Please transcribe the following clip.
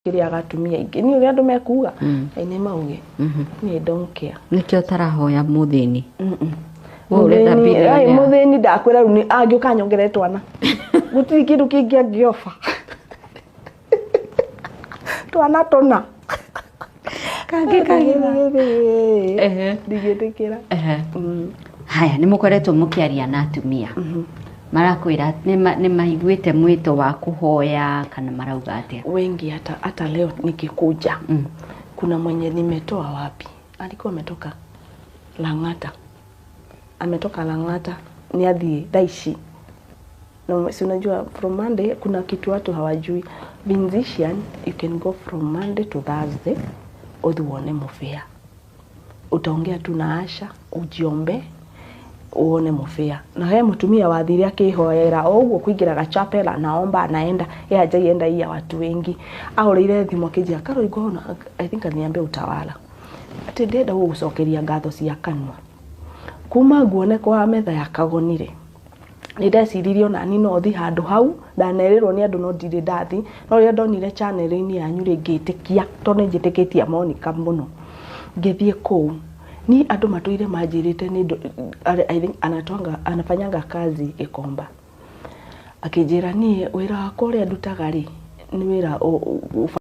Kĩrĩaga atumia aingĩ niĩ ũrĩa andũ mekuga nĩ mauge, niĩ don't care. Nĩkĩo ũtarahoya mũthĩni? We ũrenda billionaire. Mũthĩni ndakwĩra rĩu angĩũka nyongerere twana, gũtirĩ kĩndũ kĩngĩ angĩoba twana tũna. Kangĩ kagĩra. Ndigĩtĩkĩra. Haya, nĩ mũkoretwo mũkĩaria na atumia, marakwĩra nĩ maiguĩte mwĩto wa kũhoya kana marauga atĩa? Wengi, hata leo nikikuja, kuna mwenye nimetoa wapi, alikuwa ametoka Lang'ata, ametoka Lang'ata ni athiĩ thaa ici. No, si unajua from Monday kuna kitu watu hawajui. Musician, you can go from Monday to Thursday uthi uone mũbĩa, utaongea tu na Asha, ujiombe, uone mũbĩa. Na he mũtumia wathire akĩhoera o ũguo kũingĩra gachapel, anaomba, anaenda ye hajaienda hii ya watu wengi. Ahũrĩire thimũ akĩnjĩra, "Carol, ngona I think aniambia Utawala atĩ ndĩrenda gũgũcokeria ngatho cia kanua kuma nguone kwa metha ya Kagonire. Nĩ ndeciririe ona ni no thi handũ hau, ndanerĩrwo nĩ andũ no ndirĩ ndathi, no rĩrĩa ndonire channel-inĩ yanyu rĩ, ngĩtĩkia tondũ nĩ njĩtĩkĩtie Monica mũno, ngĩthiĩ kũu. Ni andũ matũire manjĩrĩte nĩ I think anatwanga anafanyanga kazi Gĩkomba. Akĩnjĩra, "Niĩ wĩra wakwa ũrĩa ndutaga rĩ, nĩ wĩra